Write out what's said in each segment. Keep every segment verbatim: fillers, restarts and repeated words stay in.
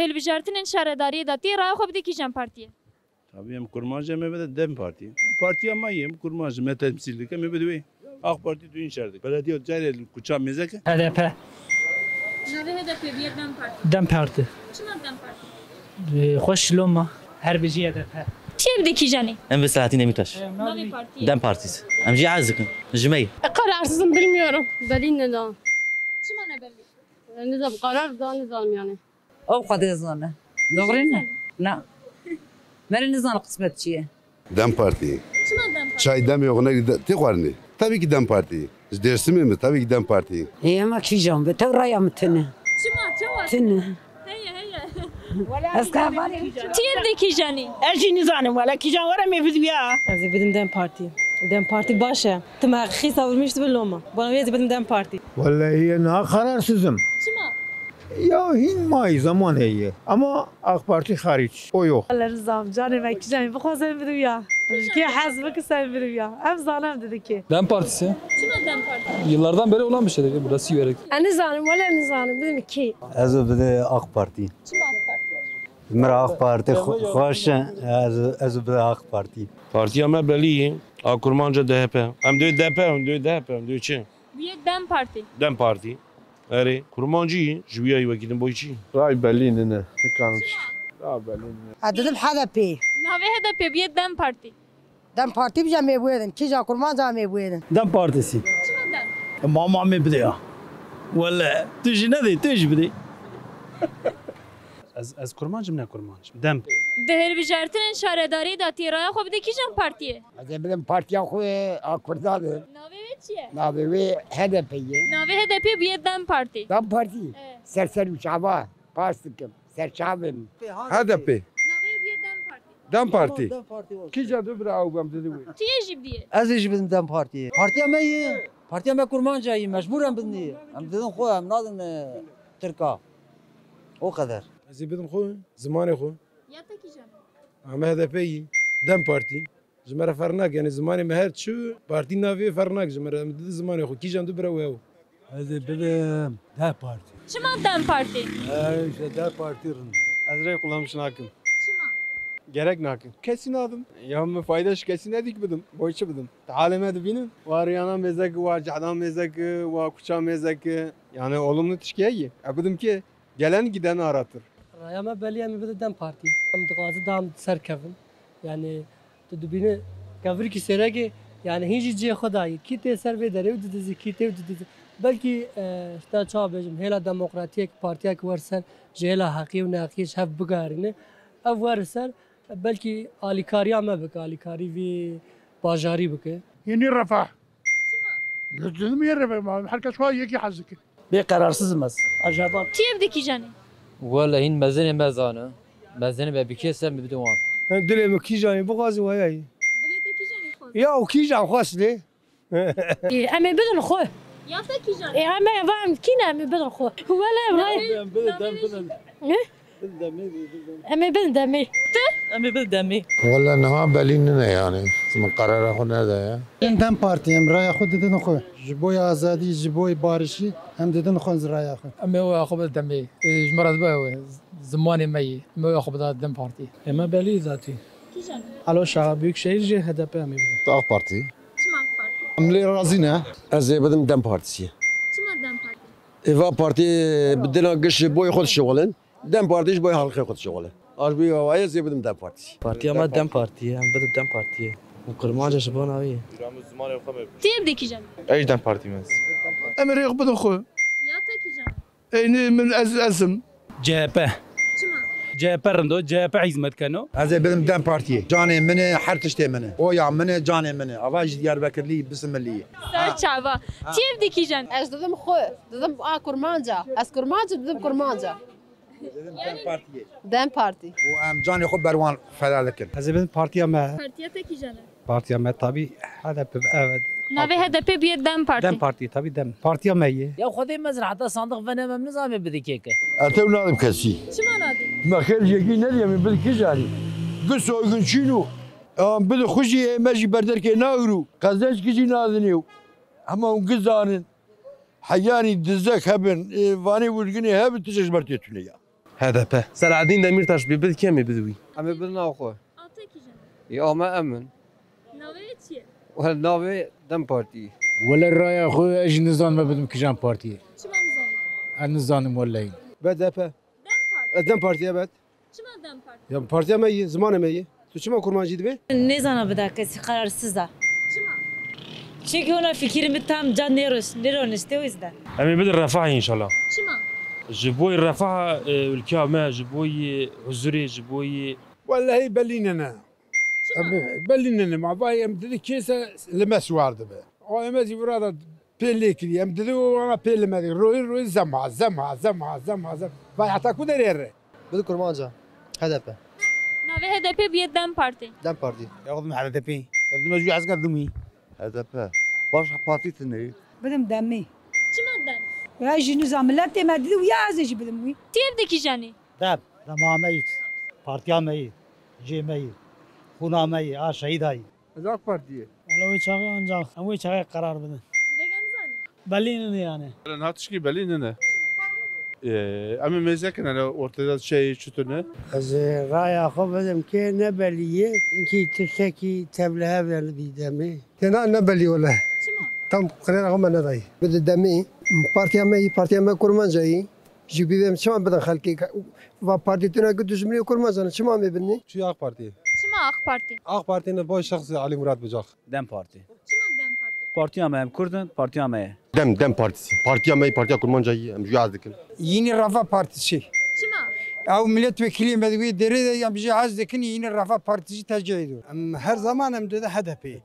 Hilbijartinên şaredariyê de tê raya xwe bidî kîjan partiyê? Tabii em kurmancî em ê bide DEM Partî. Partiya me ye, em kurmancî me temsîl dike, em ê bide wê. AK Partî tu înşer dik. Belediye carê kuça mêzeke. H D P. Navê H D P bîye DEM Partî. DEM Partî. Çima DEM Partî? Ee, xweş loma. Her bijî H D P. Tê bidî kîjanî? Em bi Selahattin Demirtaş. Navê partiyê? DEM Partisi. Em jî ez dikin. Ji me ye. Kararsızım, bilmiyorum. Belli ne daha. Çima ne belli? Ne zaman karar daha ne zaman yani? Ew xwedê zane. Doğru ne? Na. Merê nizane qismet çi ye. DEM Partî. Çima DEM Partî? Çay demê yoxine tê xwarindê. Tabii ki DEM Partî. Ji Dêrsimê mi? Tabii ki DEM Partî. Ê, ema kîjan be? Tev raya min tune. Çima? Çawa? Tune. Heye, heye. Ez kafanê. Tê bidî kîjanî? Ez jî nizanim wele kîjan were me bidiya. Ez ê bidim DEM Partî. DEM Partî baş e. Tim heqîqî savurmîş dibe loma. Bona wê ez ê bidim DEM Partî. Wele heye niha kararsızım. Çima? Ya hîn mayî zaman heye. Ama AK Parti hariç. O yok. Wele Rıza, canê me kîjanî bixwazin bidim ya. Ji kê hez bikir sen bidim ya. Em zanem didikê. DEM Partisi. Çima DEM Partisi? Yıllardan beri olan bir şeydir. Burada Siverek. Ez nizanim, wele nizanim. Bidim kê? Ez ê bide AK Partî. Çima AK Partî? Min re AK Partî xwe-, xweş e. Ez, ez ê bide AK Partî. Partiya me belî ye. A kurmanca D H P. Em dê D P, em dê D H P, em dê çi? Bûye DEM Partî. DEM Partî. Erê, kurmancî yî, ji wî yayî wekî din boyî çi? Ray belî nîne. Nikarim çi. Ray belî nîne. Ez didim H D P. Navê H D P bûye DEM Partî. DEM Partî bije em ê bûyedin. Kîja kurmanca em ê bûyedin. DEM Partisi. Çima DEM? E, mama me bide ya. Wele, tu jî nedê, tu jî bidê. Ez, ez kurmanc im, ne kurmanc. DEM. Di hilbijartinên şaredariyê de tê raya xwe bidî kîjan partiyê? Ez ê bidim partiya xwe a Kurdan e. Navê wê çi ye? Navê wê H D P ye. Navê H D P bûye DEM Partî. DEM Partî? E. Ser ser û çava. Pas dikim. Ser çavê min. H D P. Navê wê bûye DEM Partî. DEM Partî. Tamam, DEM Partî olsun. Kîja du bira ew bem didi wê. Tu yê jî bidiyê? Ez ê jî bidim DEM Partiyê. Partiya me ye. Partiya me kurmanca ye. Mecbûr em bidinê. Em didin xwe, em nadin, e, Tirka. O qeder. Ez ê bidim xwe, zimanê xwe. Ya te kîjan e? Em H D P yî, DEM Partî. Ji me re ferq nake, yanî zimanê me her çi, partî navê ferq nake ji me re. Em didi zimanê xwe, kîjan du bira wê ew. Ez ê bidim DEM Partî. Çima DEM Partî? Ew işte DEM Partî rind. Ez rê kullanmış nakim. Çima? Gerek nakim. Kesî nadim. Ya min fayda ji kesî nedî ki bidim. Boy çi bidim? Ti halê me dibînin. Wa riyana mêze ki, wa cehda mêze ki, wa kuça mêze ki. Yani olumlu tişkî heye. E bidim ki gelen giden aratır. Raya me belî, em ê bide DEM Partî. Em dixwaze daha em serkevin. Yani tu dibîne kevirkî sêrekê, yani hîn jî cihê xwe dayî. Kî tê ser vê derê û didizî, kî tê û didizî. Belkî, e, işte çawa bêjim, hêla demokratiyek, partiyek wer ser, ji hêla heqî û neheqî ji hev bigarîne. Ev wer ser, belkî alîkariya me bike, alîkarî vî bajarî bike. Yeni Refah. Çima? Lüzum yere be, herkes xwe yekî hez dike. Bê qerarsizim ez. Acaba. Tu yê bidî kîjanê? Wele hîn mezinê me zane. Mezinê me bi kê ser mi bidin wan. Dilê min kîjanê bixwaze waya yî. Dilê te kîjanê xwest? Ya û kîjan xwest lê? Ê, em ê bidin xwe. Ya te kîjan? Ê, em ê, va em kî ne, em ê bidin xwe. Wele em ray. Em bidin, em bidin. Hı? Em ê bidin DEMê. Tu? Em ê bidin DEMê. Wele niha belî nine yani. Min qerara xwe nedaye. Em DEM Partî, em raya xwe didin xwe. Ji bo azadî, ji bo barişî, em didin xwe raya xwe. Em ê oya xwe bidin DEMê. Ê, ji me re dibe ew e. Zimanê me yê. Em ê oya xwe bida DEM Partî. Ê me belî zatî. Kîjan? Alo Şaha, Büyükşehir jî HDP em ê bidin. AK Partî. Çima AK Partî? Em lê razî ne. Ez ê bidim DEM Partî. Çima DEM Partî? Ê va partî bi dila giş ji boyê xwe dişixulin. DEM Partî ji boyê xelkê xwe dişixulin. A ji bo awayê ez ê bidim DEM Partî. Partiya me DEM Partî ye, em bidim DEM Partiyê. Û kurmanca ji bona wî ye. Tu yê bidî kîjan? Ez DEM Partî me. Em ê rê xwe bidin xwe. Ya te kîjan? Ey nê min ez, ez im. CHP. Çima? CHP rind o, CHP hizmet keno. Ez ê bidim DEM Partiyê. Canê min e, her tiştê min e. Oya min e, canê min e. Ava ji Diyarbekirlî, bisimilî. Ser çava. Tu yê bidî kîjan? Ez didim xwe, didim a kurmanca. Ez kurmanca, didim kurmanca. Dedim DEM Partiyê. DEM Partî. Û em canê xwe ber wan feda dikin. Ez ê bidim partiya me. Partiya te kîjan e? Partiya me tabî HDP, evet. Navê HDP bûye DEM Partî. DEM Partî, tabî DEM. Partiya me ye. Ya Xwedê mezin heta sandiq veneme em nizanê bidikê ke. Ez tev nadim kesî. Çima nadî? Me xêr yekî nedî em ê bidin kîjanî. Gi soygunçîn û em bidin xwe jî ê me jî berderkê nagir û qezenc kî jî nadinê û hema hûn gi zanin. Heyanî dizek hebin, ê, vanê wirginê hebin, tişek ji ber tê tune ya. H D P. Selahaddin Demirtaş bê bid kemê bid wî. Em ê bidin nava xwe. A te kîjan e? Ya me em in. Navê wê çi ye? Wel, navê DEM Partî. Wele raya xwe ez jî nizanim me bidim kijan partiyê. Çima nizanî? Ez nizanim wele. B D P. DEM Partî. Ez DEM Partî, evet. Çima DEM Partî? Ya partiya me yî, zimanê me yî. Tu çima kurmancî dibê? Nêzana bida kesî, qerarsiz a. Çima? Çimkî hona fikirê min tam ca nêroş-, nêroniştê, o yüzden. Em ê bidin refahê înşallah. Çima? Ji bo refah, e, ülkeya me, ji bo huzurê, ji bo... Wellehî belî nene. Çima? Em, belî nene, ma vay em didi kêse li me siwar dibe. O em ez î vira da pê lê kirî, em didi wana pê li me dî. Royî royî zema, zema, zema, zema, zema. Vay heta ku derê re? Bidin kurmanca. H D P. Navê H D P bûye DEM Partî. DEM Partî. Ya oğlum H D P. Dedim ez ju ez kadın mı? H D P. Başka parti tine. Bidim DEMî. Çima DEM? Ya jî nizam milletê me didi û ya ez ê jî bidim wî. Tu yê bidî kîjanê? DEM. Dema me yî. Partiya me yî. Cê me yî. Xûna me yî. A şehîda yî. Ez AK Partiyê. Wala wê çaxê ancax em wê çaxê qerar bidin. Vêga nizanî. Belî nîne yani. Niha tişkî belî nîne. Ee, em ê mêze kin, hele ortada şey çi tune? Ez ê raya xwe bidim kê ne belî ye. Hinkî tiştekî tevlihev e li dî demê. Têna ne belî wele. Çima? Tam qirêra xwe me nedayî. Bide DEMî, partiya me yî, partiya me kurmanca yî. Ji bî bêm çima bidin xelkê? Va partî tune ku dijminê kurmancan e, çima em ê bidinê? Çi AK Partî? Çima AK Partî? AK Partî ne boy şexsê Alî Murat Bucak. DEM Partî. Çima DEM Partî? Partiya me, em Kurd in, partiya me ye. DEM, DEM Partisi. Partiya me, partiya kurmanca yî, em jû hez dikin. Yeni Refah Partisi. Çima? Ew milletvekilî me di wê derê de em jî hez dikin, Yeni Refah Partisi tercih ediyor. Em her zaman em dide H D P. Navê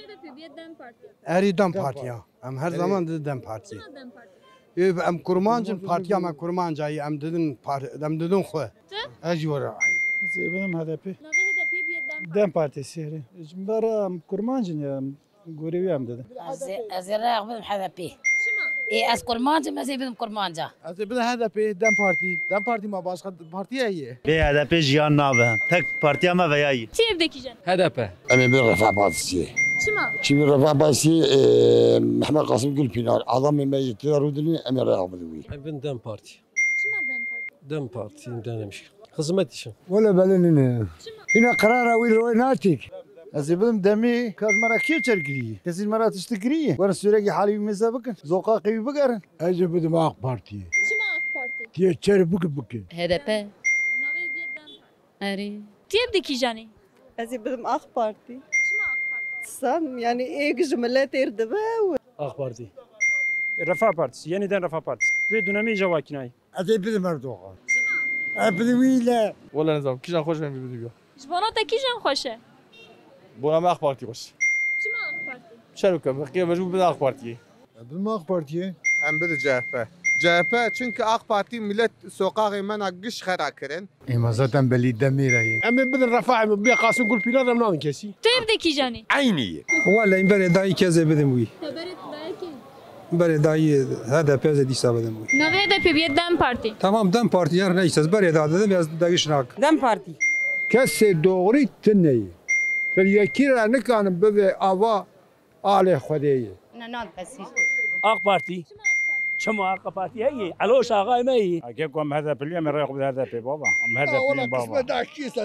H D P bûye DEM Partî. Erê DEM Partî ya. Em her zaman dide DEM Partî. Çima DEM Partî? Ê, em kurmanc in, partiya me kurmanca yî, em didin par-, em didin xwe. Tu? Ez jî were eyn. Ez ê bidim H D P. Navê H D P bûye DEM Partî. DEM Partî serê. Ji min re em kurmanc in ya, em gorê wî em didin. Ez ê, ez ê raya xwe bidim H D P. Çima? Ê, ez kurmanc im, ez ê bidim kurmanca. Ez ê bidim H D P, DEM Partî. DEM Partî ma başka partiye ye. Bê H D P jiyan nabe. Tek partiya me veya yî. Tu yê bidî kîjan? H D P. Em ê bin Refah Partisi. Çima? Çimkî Refah Partisi, e, Mehmet Kasım Gülpınar, adamê me yê tê de rûdinî, em ê raya bidin wî. Em bin DEM Partî. Çima DEM Partî? DEM Partî, denemiş. Xizmet için. Wele belê nîne. Çima? Hîna qerara wî roy natik. Ez ê bidim DEMî, ka ji me re kê çer kirî? Kesî ji me re tişt kirî? Were sûrekî halî wî mêze bikin. Zoqaqê wî bigerin. Ez ê bidim AK Partiyê. Çima AK Partî? Tiye çer bike bike. H D P. Navê bûye DEM Partî. Erê. Tu yê bidî kîjanê? Ez ê bidim AK Partî. Çima AK Partî? Sen, yani, êk ji miletê re dibe û... AK Partî. Refah Partisi, yeniden Refah Partisi. Vê dönemî jawakînayî. Ez ê bidim Erdogan. Çima? Ez bidim wî le. Wele nizam, kîjan xweş em bidim ya. Ji bona te kîjan xweş e? Bona me AK Partî xweş. Çima AK Partî? Çerûke, bi qiyê mecbûr bidim AK Partiyê. Em bidim AK Partiyê. Em bidin C H P. C H P, çimkî AK Partî milet soqaxê me na giş xera kirin. Ê, me zaten belî demê re ye. Em ê bidin Refah, em ê bê Qasım Gülpınar em nadin kesî. Tu yê bidî kîjanê? Eynî ye. Wele em berê dayî kê ez ê bidim wî. Te berê dayî kê? Berê dayî H D P ez ê dîsa bidim wî. Navê H D P bûye DEM Partî. Tamam, DEM Partî, her neyse, ez berê da dedim, ez degiş nak. DEM Partî. Kesê doğrî tune ye. Te yekî re nikanim bibe ava. Alê Xwedê ye. Ne, nan pesî. AK Partî. Çima AK Partî heye? Eloş axayê me yî. Eke ku em H D P'lî em ê raya xwe bidin H D P baba. Em H D P'lî baba.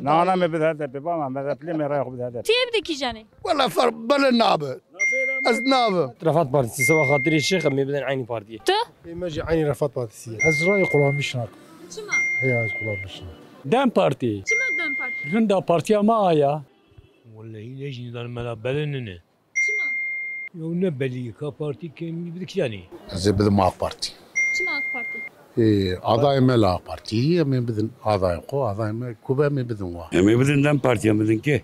Nana me bide H D P baba, em H D P'lî em ê raya xwe bidin H D P. Tu yê bidî kîjanê? Wela fer bele nabe. Ez nabe. Refah Partisi, seba xatirê Şêx em ê bidin eynî partiyê. Tu? Ê me jî eynî Refah Partisi ye. Ez rayê Qulamîş nakim. Çima? Heya ez Qulamîş nakim. DEM Partî. Çima DEM Partî? Rinda partiya me aya. Wellehî ne jî nizanim me la bele nine. Çima? Ew ne belî ye, ka partî kemî bidikî yanî. Ez ê bidim AK Partî. Çima AK Partî? Ê, adayê me li AK Partî, em ê bidin adayê xwe, adayê me ku be em ê bidin wa. Em ê bidin DEM Partî, em bidin kê?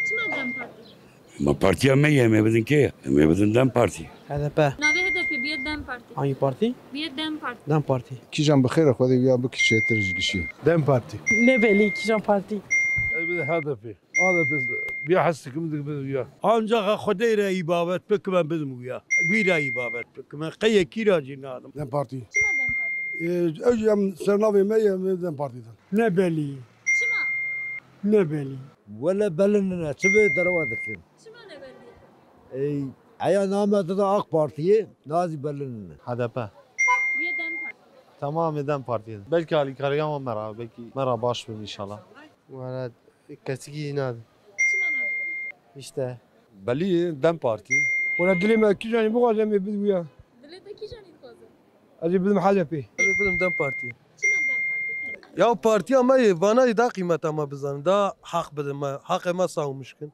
Çima DEM Partî? Ma partiya me ye, em ê bidin kê? Em ê bidin DEM Partî. H D P. Navê H D P bûye DEM Partî. Hangi parti? Bûye DEM Partî. DEM Partî. Kîjan bi xêr e, Xwedê wîya bikî çêtir ji gişî. DEM Partî. Ne belî kîjan partî? Ez bidin H D P. Adeta bir hastik mi dik bir ya. Ancak Xwedê re îbabet bikim em bidim wîya. Wî re îbabet bikim. Qey yekî re jî nadim. DEM Partî. Çima DEM Partî? Ee, ew jî em ser navê me ye, em DEM Partî din. Ne belî. Çima? Ne belî. Wele belin ne, çi bê derewa dikim. Çima ne belî? Ey, eya name dida AK Partiyê, nazî belin ne. H D P. Bûye DEM Partî. Tamamê DEM Partiyê. Belkî alîkariya me me ra, belkî me ra baş bin înşallah. Wala kesikî jî nabe. Çima nabe? İşte. Belî DEM Partî. Wala dilê me kîjanî bixwaze em ê bidin wî ya. Dilê te kîjanî dixwaze? Ez ê bidim H D P. Ez ê bidim DEM Partî. Çima DEM Partî? Ya partiya me yê, vana yê da qîmeta me bizanin, da heq bidin me, heqê me sawmiş kin.